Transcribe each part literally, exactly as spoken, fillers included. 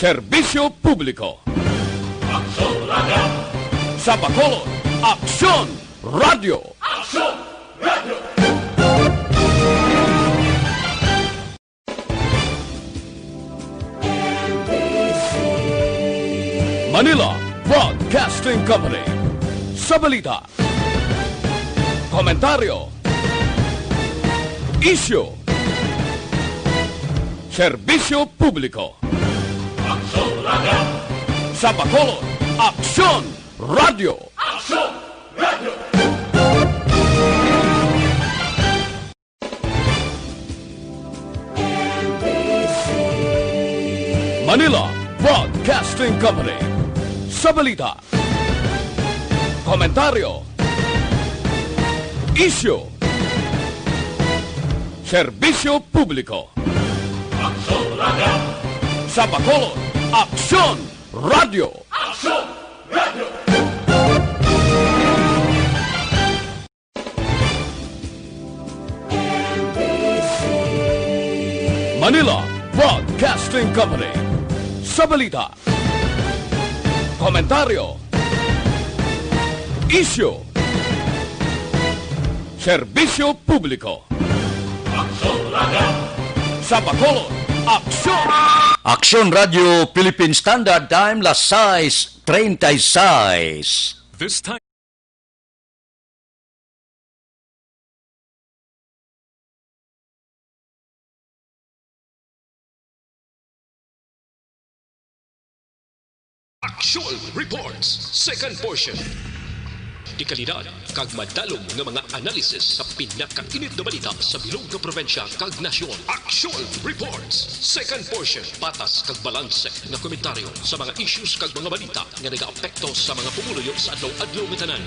Serbisyo Publiko. Aksyon Radio. Sa Bacolod, Aksyon Radio. Aksyon Radio. Manila Broadcasting Company. Sa balita, komentaryo, isyu, serbisyo publiko. Aksyon Radio. Sa Bacolod, Aksyon Radio. Aksyon Radio. Manila Broadcasting Company. Sa balita, komentaryo, isyu, serbisyo publiko. Aksyon Radio. Sa Bacolod, Aksyon Radio. Aksyon Radio. Manila Broadcasting Company. Sa balita, komentaryo, isyu, serbisyo publiko. Aksyon Radio. Sa Bacolod, Aksyon. Aksyon Radio Philippine Standard Time, las sais treinta y seis. This time. Aksyon Reports, second portion. Dekalidad kag madalom nga mga analysis sa pinakainit nga balita sa bilog nga probinsya kag nasyon. Aksyon Reports, second portion. Patas kag balanse nga komentaryo sa mga issues kag mga balita nga nagaapekto sa mga pumuluyo sa adlaw-adlaw nga tanan.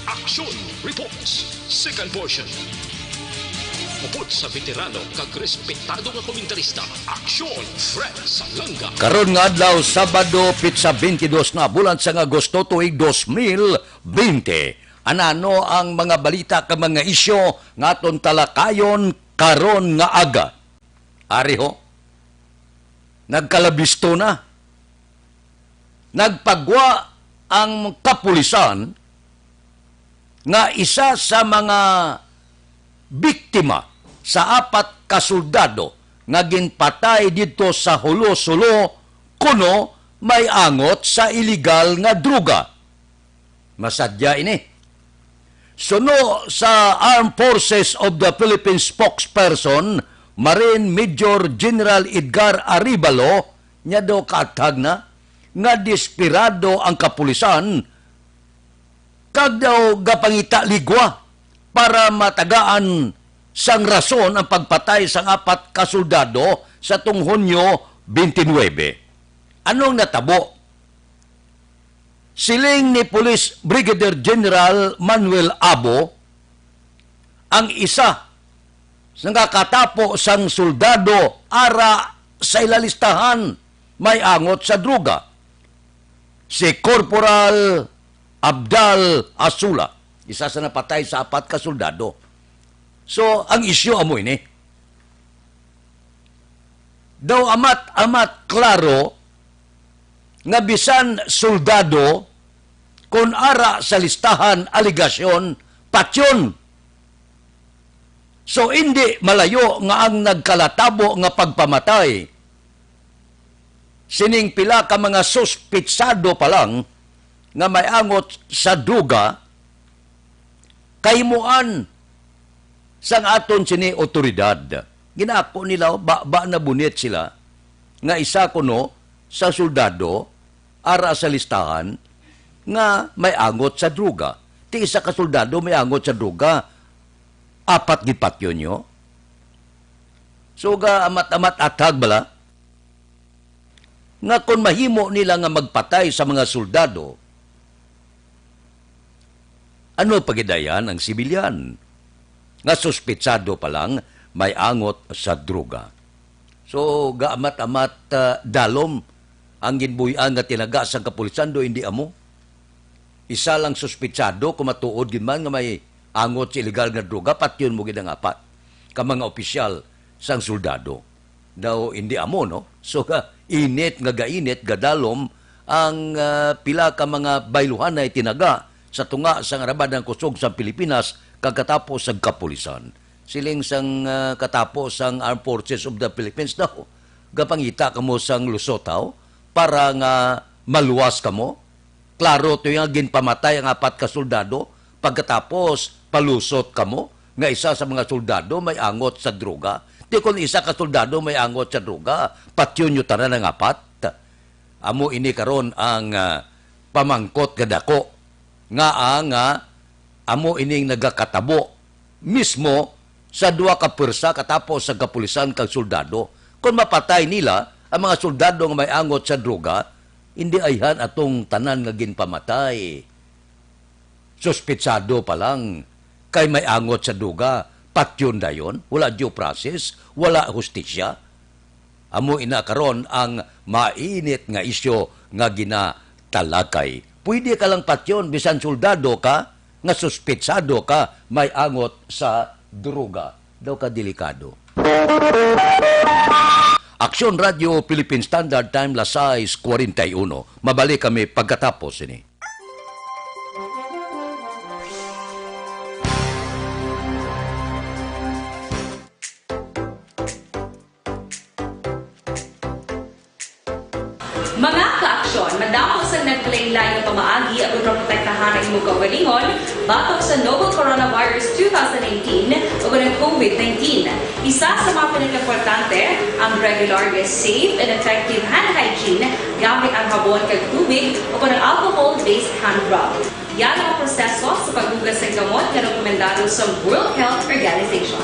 Aksyon Reports, second portion. Upod sa veterano kag respetado nga komentarista, Aksyon Fred Salanga. Karon nga adlaw, Sabado, pitsa twenty-dos nga bulan sang Agosto, tuig dos mil twenty. Anano ang mga balita kag mga isyu nga aton talakayon karon nga aga? Ari ho, nagkalabisto na. Nagpagwa ang kapulisan nga isa sa mga biktima sa apat ka soldado nga ginpatay didto sa Jolo-Solo kuno may angot sa iligal nga droga. Masadya ini. Suno sa Armed Forces of the Philippines spokesperson, Marine Major General Edgar Arevalo, niya daw kaathag na nga desperado ang kapulisan kag daw gapangita ligwa para matagaan sang rason ang pagpatay sang apat ka soldado sa tong Hunyo twenty-nine. Anong natabo? Siling ni Police Brigadier General Manuel Abo, ang isa sa nakatapo sang soldado ara sa ila listahan may angot sa droga, si Corporal Abdal Asula, isa sa napatay sa apat ka soldado. So, ang isyu amo ini. Daw amat-amat klaro nga bisan soldado, kon ara sa listahan, alegasyon, patyon. So, indi malayo nga ang nagkalatabo nga pagpamatay sining pila ka mga suspitsado pa lang nga may angot sa droga, kahimuan sang aton sini otoridad. Ginaako nila, ba, ba nabunit sila nga isa kuno sa soldado ara sa listahan nga may angot sa droga. Ti isa ka soldado may angot sa droga, apat gid patyon nyo. So, ga amat-amat athag bala nga kon mahimo nila nga magpatay sa mga soldado, ano pa gid dayan ang sibilyan nga suspitsado pa lang may angot sa droga? So, gaamat-amat, ah, dalom ang ginbuy-an nga tinaga sang kapulisan, do hindi amo? Isa lang suspitsado, kung matuod gid man nga may angot sa iligal nga droga, patyon mo gid ang apat ka mga opisyal sang soldado. Daw hindi amo, no? So, ga-, init nga gainit, gadalom ang, ah, pila ka mga bayluhanay tinaga sa tunga sang Armada nga Kusog sang Pilipinas kag katapo sang kapulisan. Siling sang, ah, katapo sang Armed Forces of the Philippines daw, gapangita kamo sang lusot, haw, para nga maluwas kamo. Klaro to nga ginpamatay ang apat ka soldado, pagkatapos palusot kamo nga isa sa mga soldado may angot sa droga. Di, kon isa ka soldado may angot sa droga, patyon nyo tanan ang apat. Amo ini karon ang, ah, pamangkot nga dako, nga ang, ah, amo ining nagakatabo mismo sa duha ka pwersa, katapo sa kapulisan kag soldado. Kon mapatay nila ang mga soldado nga may angot sa droga, hindi ayhan atong tanan nga ginpamatay. Suspitsado pa lang kay may angot sa droga, patyon dayon, wala due process, wala hustisya. Amo ina karon ang mainit nga isyu nga ginatalakay. Pwede ka lang patyon bisan soldado ka nga suspitsado ka may angot sa droga. Daw ka delikado. Aksyon Radio Philippine Standard Time, las sais cuarenta y uno. Mabalik kami pagkatapos ini. Mga kaaksyon, madamo sang naglain-lain nga pamaagi agud maprotektahan ang imo kaugalingon batok sa novel coronavirus two thousand nineteen ug ang COVID nineteen. Isa sa mga pinakaimportante, ang regular nga safe and effective hand hygiene gamit ang habon kag tubig o kon ang alcohol-based hand rub. Yara ang proseso sa paghugas sang kamot nga rekomendado sa World Health Organization.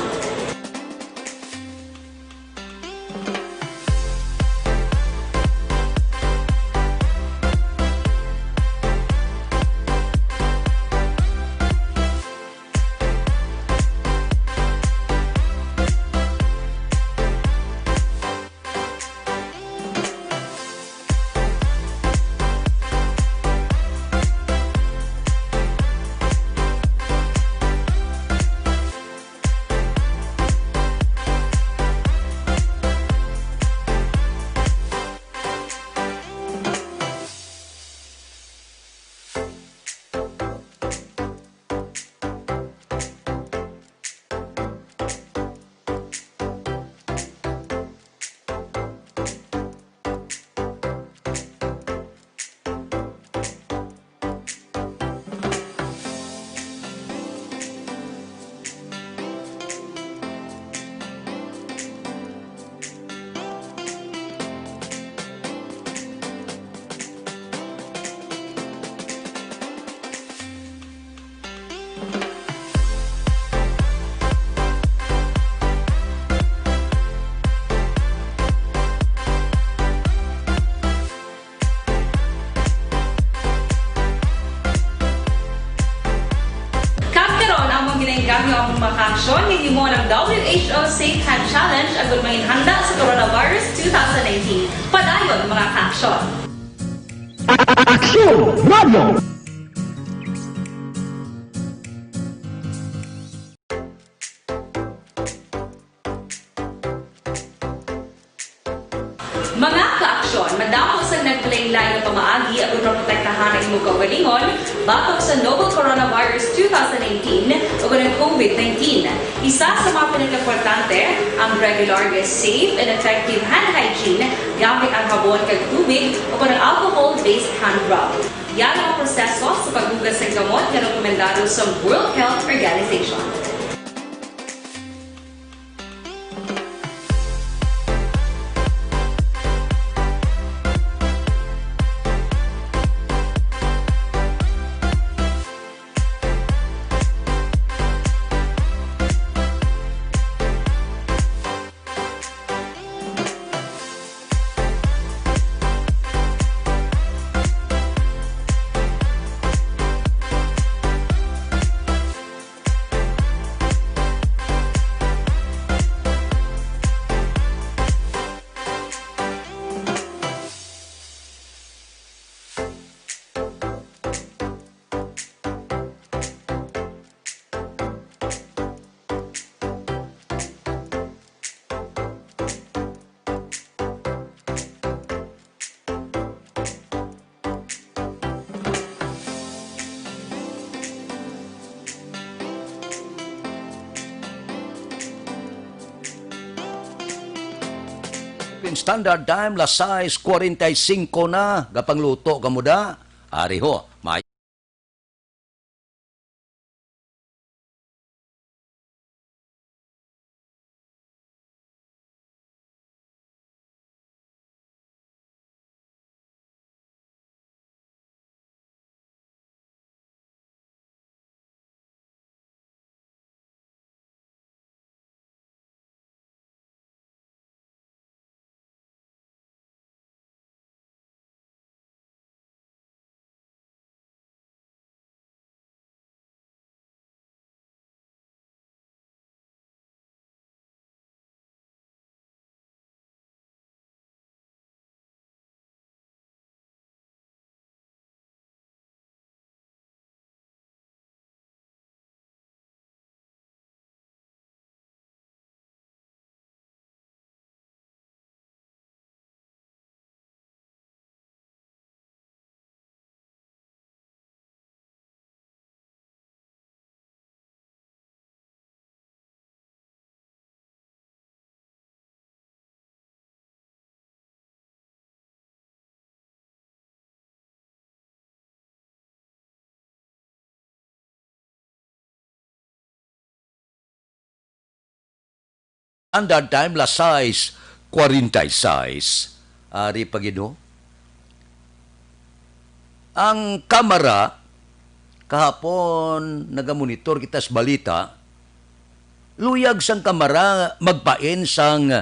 Kag karon, among ginainggam nga among mga kaaksyon nga himo ang W H O Safe Hand Challenge agud manginhanda sa coronavirus two thousand nineteen. Padayon, mga kaaksyon! Aksyon Radio! Mga kaaksyon, madamo sang naglain-lain nga pamaagi agud maprotektahan ang imo kaugalingon batok sa novel coronavirus two thousand nineteen ug ang COVID nineteen. Isa sa mga pinakaimportante, ang regular nga safe and effective hand hygiene gamit ang habon kag tubig o kon ang alcohol-based hand rub. Yara ang proseso sa paghugas sang kamot nga rekomendado sa World Health Organization. Philippine Standard Time, las sais cuarenta y cinco na. Gapangluto ka mo da? Ari ho, may Standard Time, las sais cuarenta y seis. Ari pa gid, no? Ang Kamara, kahapon, nagamonitor kita sa balita, luyag sang Kamara magpain sang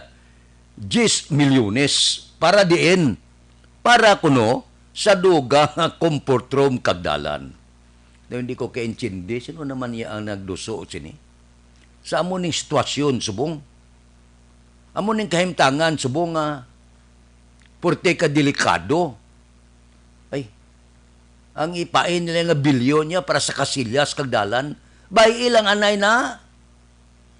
diyes milyones para diin? Para kuno sa duga nga comfort room kag dalan. Daw hindi ko kaintindi, sino naman iya ang nagduso sini? Sa amo ning sitwasyon subong? Amo ning kahimtangan subong nga puwerte ka delikado. Ay, ang ipain nila nga bilyon niya para sa kasilyas kag dalan, bay-i lang anay na.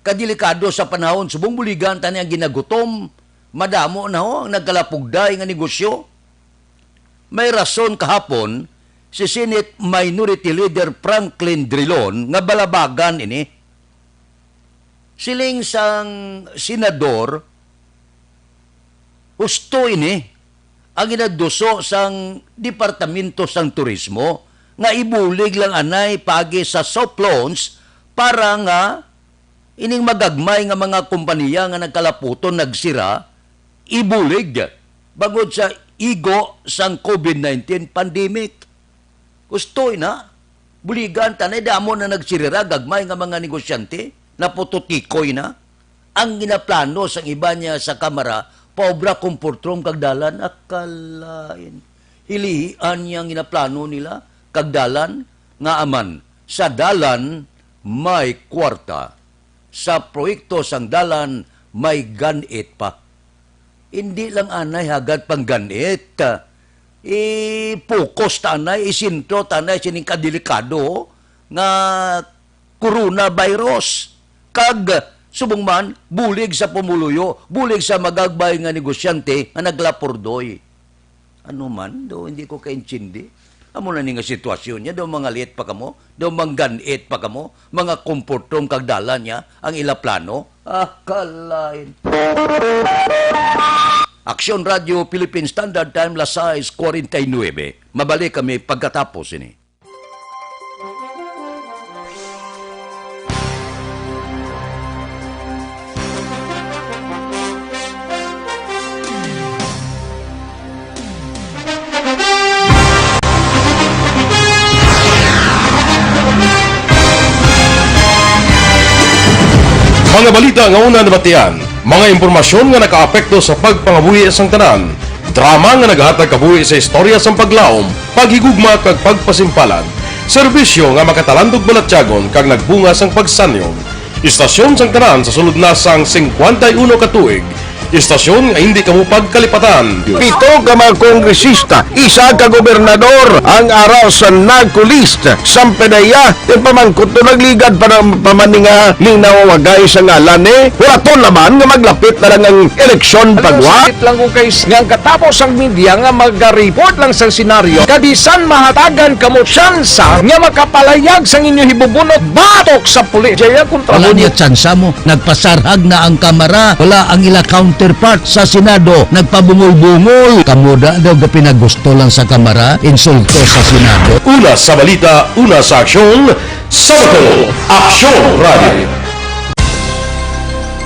Kadelikado sa panahon subong buligan ta ni ang ginagutom, madamo na ho ang nagkalapugday nga negosyo. May rason kahapon si Senate Minority Leader Franklin Drilon nga balabagan ini. Siling sang senador, husto ini ang ginaduso sang Departamento sang Turismo nga ibulig lang anay paagi sa soft launch para nga ining magagmay nga mga kompaniya nga nagkalaputon nagsira ibulig bangod sa igo sang COVID nineteen pandemic. Gusto na, buligan ta na, damo na nagsirira, gagmay nga mga negosyante, napututikoy na. Ang ginaplano sang iba niya sa Kamara, paobra comfort room kag dalan, akalain. Hilihian niya ang ginaplano nila, kag dalan, nga aman, sa dalan may kwarta. Sa proyekto sang dalan may gan-it pa. Hindi lang anay hagad pang gan-it. I-focus ta anay, isentro ta anay sining kadelikado nga coronavirus. Kag subong man, bulig sa pumuluyo, bulig sa magagmay nga negosyante nga naglapurdoy. Ano man, do hindi ko kaintindi. Amo na ni nga sitwasyon niya, do mangalit pa kamo, do mangganit pa kamo, mga comfort room kag dalan niya ang ila plano. Ah, kalain. Aksyon Radio Philippine Standard Time, las sais cuarenta y nueve. Mabalik kami pagkatapos ini. Mga balita nga una nabatian, mga impormasyon nga nakaapekto sa pagpangabuhi sang tanan, drama nga nagahatag kabuhi sa istorya sang paglaom, paghigugma kag pagpasimpalan, serbisyo nga makatalandog balatyagon kag nagbunga sang pagsanyog. Istasyon sang tanan sa sulod na sang singkwenta y uno ka tuig. Istasyon nga hindi kamo pagkalipatan. Pito ka mga kongresista, isa ka gobernador ang ara sa NACO list. Sampanaya, ipamangkot to nagligad pa ng pamaninga ni nawawagay sa ngalan ni. Wala to naman nga maglapit na lang ang eleksyon pagwa. Sakit lang ko kay s-, nga ang katapos ang media nga maga-report lang sa senaryo, kabisan mahatagan kamo tsansa nga makapalayag sang inyo hibubunot batok sa pulis. Jaya kontra Wala mo. Niya tsansa mo. Nagpasarhag na ang kamara. Wala ang ila counter counterpart sa Senado nagpabungol-bungol. Kamo da daw gapinagusto lang sa Kamara, insulto sa Senado. Una sa balita, una sa aksyon, sa Bacolod, Aksyon Radio.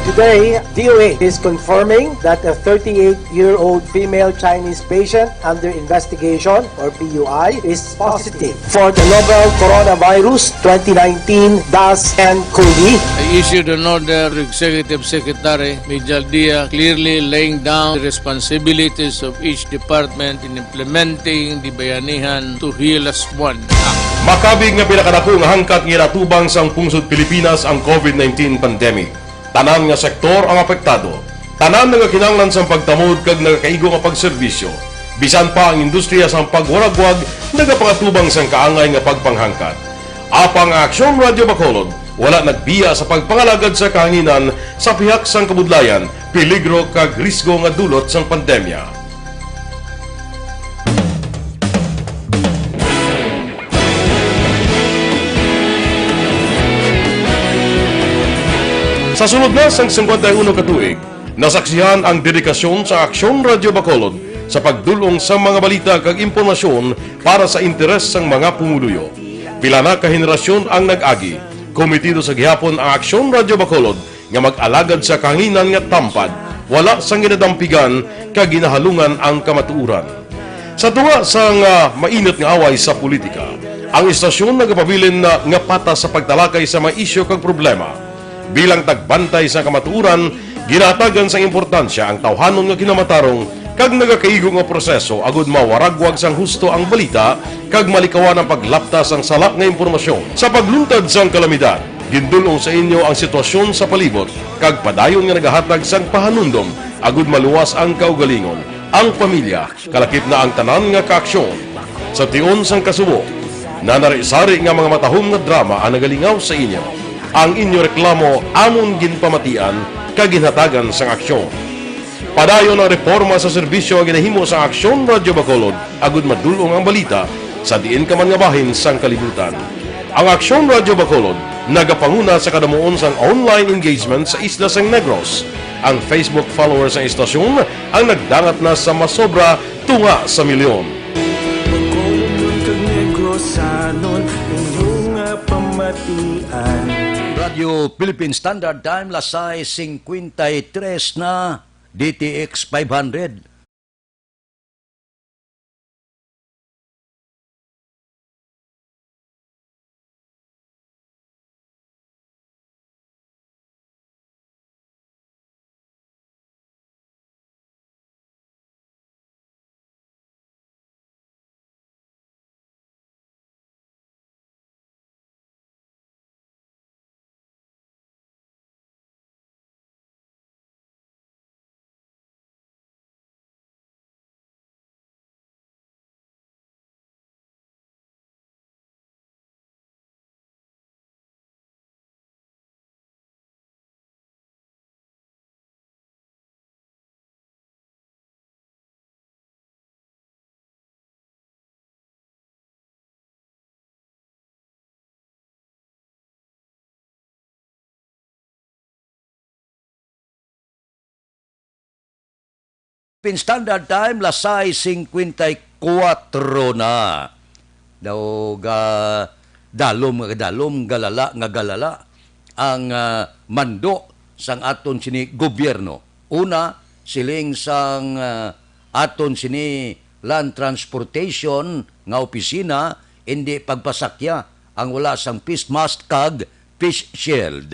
Today, D O A is confirming that a thirty-eight-year-old female Chinese patient under investigation, or P U I, is positive for the novel coronavirus twenty nineteen dash N cov. I issued an order to Executive Secretary Major Dia, clearly laying down the responsibilities of each department in implementing the Bayanihan to Heal As One Act. Makabig nga pinakadako nga hangkat nga ginatubang sang pungsod Pilipinas ang covid nineteen pandemic. Tanan nga sektor ang apektado. Tanan nagakinahanglan sang pagtamod kag nagakaigo nga pagserbisyo. Bisan pa ang industriya sang pagwaragwag nagapangatubang sang kaangay nga pagpanghangkat. Apang ang Aksyon Radyo Bacolod wala nagbiya sa pagpangalagad sa kahanginan sa pihak sang kabudlayan, peligro kag risgo nga dulot sang pandemya. Sa sulod na sang singkwenta y uno ka tuig, nasaksihan ang dedikasyon sa Aksyon Radyo Bacolod sa pagdul-ong sa mga balita kag impormasyon para sa interes sang mga pumuluyo. Pila na ka henerasyon ang nag-agi, kometido sa gihapon ang Aksyon Radyo Bacolod nga mag-alagad sa kahanginan nga tampad, wala sang ginadampigan kag ginahalungan ang kamatuoran. Sa tunga sang, ah, mainit nga away sa politika, ang istasyon nagapabilin na nga patas sa pagtalakay sa mga isyu kag problema. Bilang tagbantay sa kamatuoran, ginahatagan sang importansya ang tawhanon nga kinamatarong kag nagakaigo nga proseso agud mawaragwag sang husto ang balita kag malikawan ang paglapta sang sala nga impormasyon. Sa pagluntad sang kalamidad, gindul-ong sa inyo ang sitwasyon sa palibot kag padayon nga nagahatag sang pahanumdom agud maluwas ang kaugalingon, ang pamilya, kalakip na ang tanan nga kaaksyon. Sa tion sang kasubo, nanari-sari nga mga matahom nga drama ang nagalingaw sa inyo. Ang inyo reklamo amon ginpamatian kag ginhatagan sang aksyon. Padayon ang reporma sa serbisyo nga ginahimo sang Aksyon Radyo Bacolod agud madul-ong ang balita sa diin ka man nga bahin sang kalibutan. Ang Aksyon Radyo Bacolod nagapanguna sa kadamuon sang online engagement sa isla sang Negros. Ang Facebook followers sang istasyon ang nagdangat na sa masobra tunga sa milyon. Bacolodnon kag Negrosanon, inyo nga pamatian. Radyo Philippine Standard Time, las sais cincuenta y tres na, D T X five hundred. Philippine Standard Time, las sais cincuenta y cuatro na. Daw ga dalom nga dalom, galala nga galala ang, ah, mando sang aton sini gobyerno. Una, siling sang, ah, aton sini land transportation nga opisina, indi pagpasakya ang wala sang face mask kag face shield.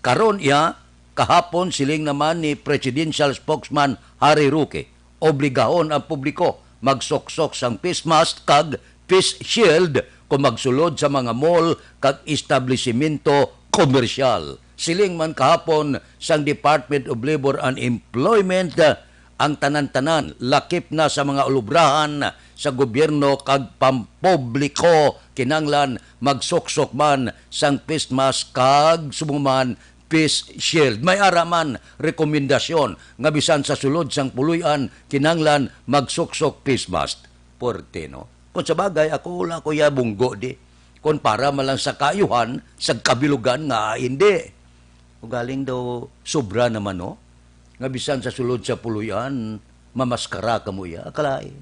Karon iya, kahapon, siling naman ni Presidential Spokesman Harry Roque, obligahon ang publiko magsuksok sang face mask kag face shield kon magsulod sa mga mall kag establisimento komersyal. Siling man kahapon sang Department of Labor and Employment, ang tanan-tanan, lakip na sa mga ulubrahan sa gobyerno kag pampubliko, kinahanglan magsuksok man sang face mask kag subong man face shield. May ara man rekomendasyon nga bisan sa sulod sang puloy-an, kinahanglan magsuksok face mask. Puwerte, no? Kung sa bagay, ako wala ko ya bunggo di. Kung para man lang sa kaayuhan, sa kabilugan nga hindi. Ugaling daw sobra naman, no? nga bisan sa sulod sa puloy-an, mamaskara kamo iya, akalain.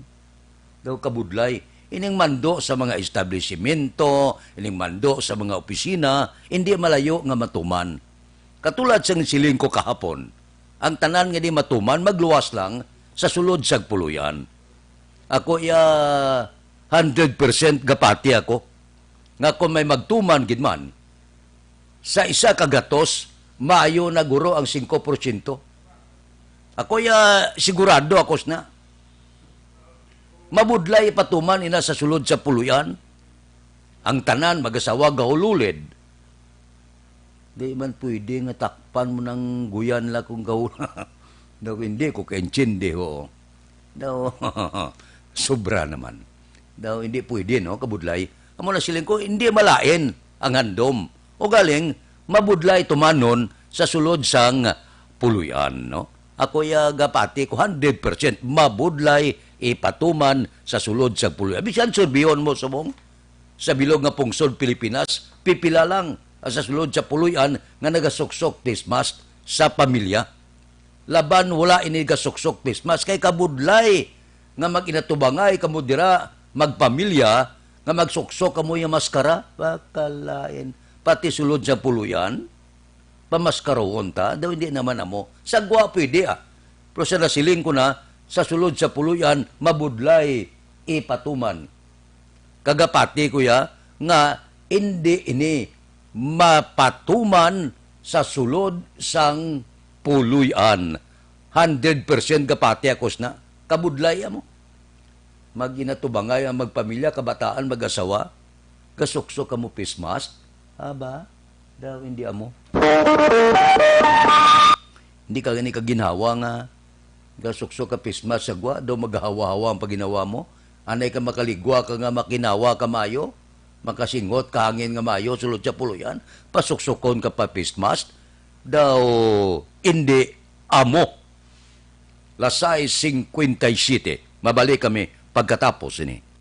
Daw kabudlay, ining mando sa mga establisimento, ining mando sa mga opisina, hindi malayo nga matuman. Katulad sang siling ko kahapon, ang tanan nga di matuman magluwas lang sa sulod sa puloy-an. Ako iya hundred percent gapati ako nga kung may magtuman gid man, sa isa ka gatos, maayo na guro ang singko porsyento. Ako ya sigurado ako sina. Mabudlay patuman ina sa sulod sa puloy-an. Ang tanan mag-asawa gahululid. Di man pwede nga takpan mo ng guyan la kung gahul-, daw hindi ko kaintindi, ho. Daw, sobra naman. Daw hindi pwede, no, kabudlay. Amo na siling ko, hindi malain ang handom. O galing, mabudlay tumanon sa sulod sang puloy-an, no? Ako ya gapati ko hundred percent mabudlay ipatuman sa sulod sang puloy-an. Bisan surbihon mo subong sa bilog nga pungsod Pilipinas, pipila lang sa sulod sa puloy-an nga nagasuksok face mask sa pamilya. Laban wala ini gasuksok face mask kay kabudlay nga mag-inatubangay kamo dira, magpamilya, nga magsuksok kamo yung maskara. Bakalain. Pati sulod sa puloy-an, pamaskarohon ta, daw hindi naman amo. Sagwa pwede, ah. Pero sa nasiling ko na, sa sulod sa puloy-an, mabudlay ipatuman. Kagapati ko ya nga hindi ini mapatuman sa sulod sang puloy-an. Hundred percent gapati ako sina. Kabudlay amo. Mag-inatubangay ang magpamilya, kabataan, mag-asawa. Gasuksok kamo face mask. Aba, daw hindi amo. Hindi ka gani ka ginhawa nga gasuksok ka face mask sa gwa, daw maghawa-hawa ang paginawa mo. Anay ka makaligwa ka nga makinawa ka maayo, makasingot ka hangin nga maayo, sulod sa puloy-an, pasuksukon ka pa face mask. Daw hindi amo. Las sais cincuenta y siete. Mabalik kami pagkatapos ini.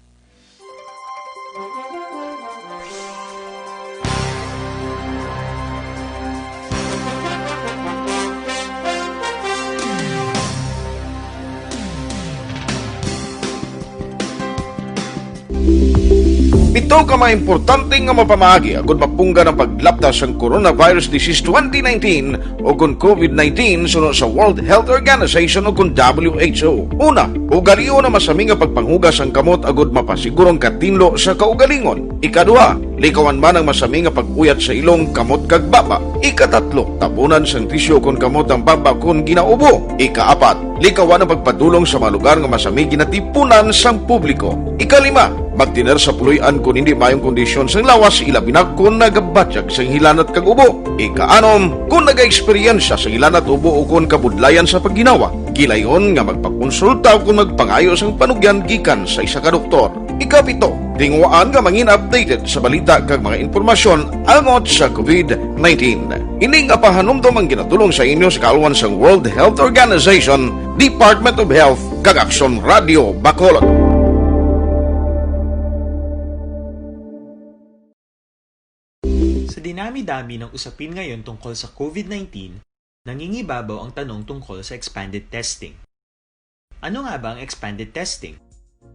Pito ka mga importante nga mapamaagi agud mapunggan ang paglapta sang coronavirus disease twenty nineteen o kon COVID nineteen suno sa World Health Organization o kon W H O. Una, ugalion ang masami nga pagpanghugas sang kamot agud mapasiguro ang katinlo sa kaugalingon. Ikaduha, likawan man ang masami nga pag-uyat sa ilong, kamot kag baba. Ikatatlo, tabunan sang tisyo kon kamot ang baba kon ginaubo. Ikaapat, likawan ang pagpadulong sa mga lugar nga masami ginatipunan sang publiko. Ikalima, magtener sa puloy-an kon hindi maayong kondisyon sang lawas, ilabi na kon nagabatyag sang hilanat kag ubo. Ikaanom, kon nagaeksperyensya sang hilanat, ubo, o kon kabudlayan sa pagginawa, gilayon nga magpakonsulta o kon magpangayo sang panugyan gikan sa isa ka doktor. Ikapito, tinguhaan nga mangin updated sa balita kag mga impormasyon angot sa COVID nineteen. Ini nga pahanumdom ang ginatulong sa inyo sa kaalwan sang World Health Organization, Department of Health, kag Aksyon Radio Bacolod. Sa dinami-dami ng usapin ngayon tungkol sa COVID nineteen, nangingibabaw ang tanong tungkol sa expanded testing. Ano nga ba ang expanded testing?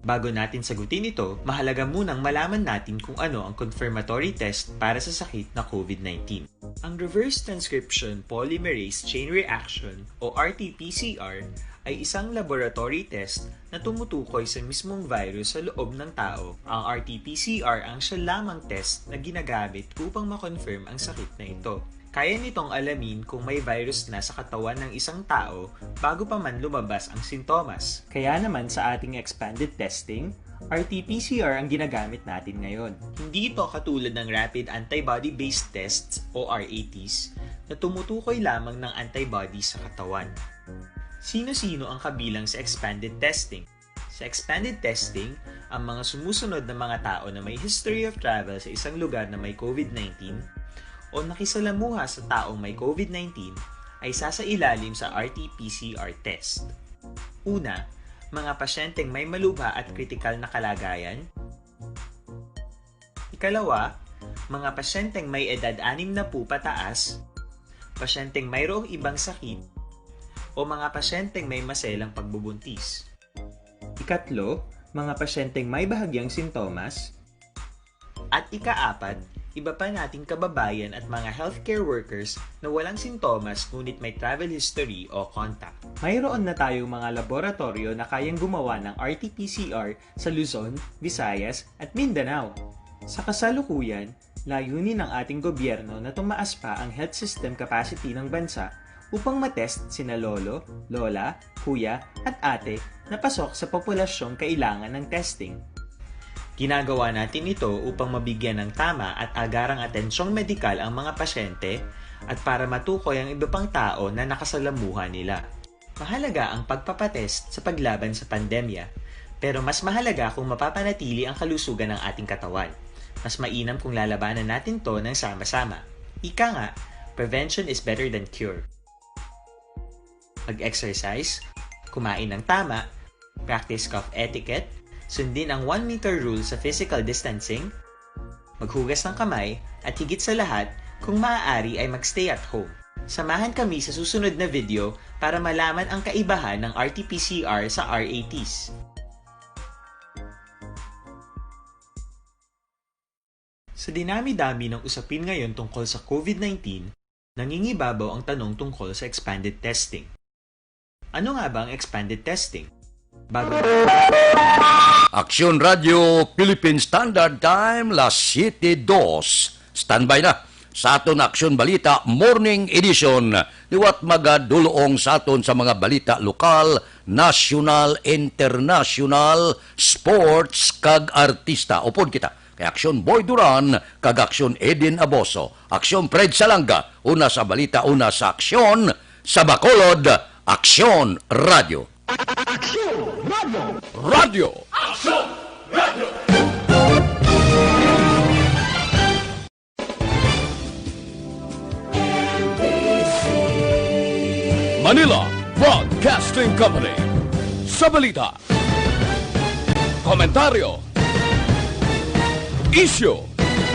Bago natin sagutin ito, mahalaga munang malaman natin kung ano ang confirmatory test para sa sakit na COVID nineteen. Ang reverse transcription polymerase chain reaction o R T P C R ay isang laboratory test na tumutukoy sa mismong virus sa loob ng tao. Ang R T P C R ang siya lamang test na ginagamit upang ma-confirm ang sakit na ito. Kaya nitong alamin kung may virus na sa katawan ng isang tao bago pa man lumabas ang sintomas. Kaya naman sa ating expanded testing, R T P C R ang ginagamit natin ngayon. Hindi ito katulad ng rapid antibody-based tests o R A Ts na tumutukoy lamang ng antibody sa katawan. Sino-sino ang kabilang sa expanded testing? Sa expanded testing, ang mga sumusunod na mga tao na may history of travel sa isang lugar na may COVID nineteen o nakisalamuha sa taong may COVID nineteen ay sasailalim sa R T P C R test. Una, mga pasyenteng may malubha at kritikal na kalagayan. Ikalawa, mga pasyenteng may edad anim na po pataas, pasyenteng mayroong ibang sakit, o mga pasyenteng may maselang pagbubuntis. Ikatlo, mga pasyenteng may bahagyang sintomas. At ikaapat, iba pa nating kababayan at mga healthcare workers na walang sintomas ngunit may travel history o contact. Mayroon na tayong mga laboratoryo na kayang gumawa ng R T P C R sa Luzon, Visayas, at Mindanao. Sa kasalukuyan, layunin ng ating gobyerno na tumaas pa ang health system capacity ng bansa upang matest sina lolo, lola, kuya, at ate na pasok sa populasyong kailangan ng testing. Ginagawa natin ito upang mabigyan ng tama at agarang atensyong medikal ang mga pasyente at para matukoy ang iba pang tao na nakasalamuha nila. Mahalaga ang pagpapatest sa paglaban sa pandemya, pero mas mahalaga kung mapapanatili ang kalusugan ng ating katawan. Mas mainam kung lalabanan natin to ng sama-sama. Ika nga, prevention is better than cure. Mag-exercise, kumain ng tama, practice cough etiquette, sundin ang one meter rule sa physical distancing, maghugas ng kamay, at higit sa lahat, kung maaari ay mag-stay at home. Samahan kami sa susunod na video para malaman ang kaibahan ng R T P C R sa R A Ts. Sa dinami-dami ng usapin ngayon tungkol sa COVID nineteen, nangingibabaw ang tanong tungkol sa expanded testing. Ano nga ba ang expanded testing? Bago Aksyon Radio Philippine Standard Time, las siete dos. Standby na sa aton Aksyon Balita Morning Edition. Liwat magadulong sa aton sa mga balita lokal, national, international, sports, kag artista. Upod kita kay Aksyon Boy Duran kag Aksyon Edin Aboso, Aksyon Fred Salanga, una sa balita, una sa aksyon, sa Bacolod, Aksyon Radio. Aksyon Radio. Radio. Aksyon Radio. Manila Broadcasting Company. Sa balita, komentaryo, isyu,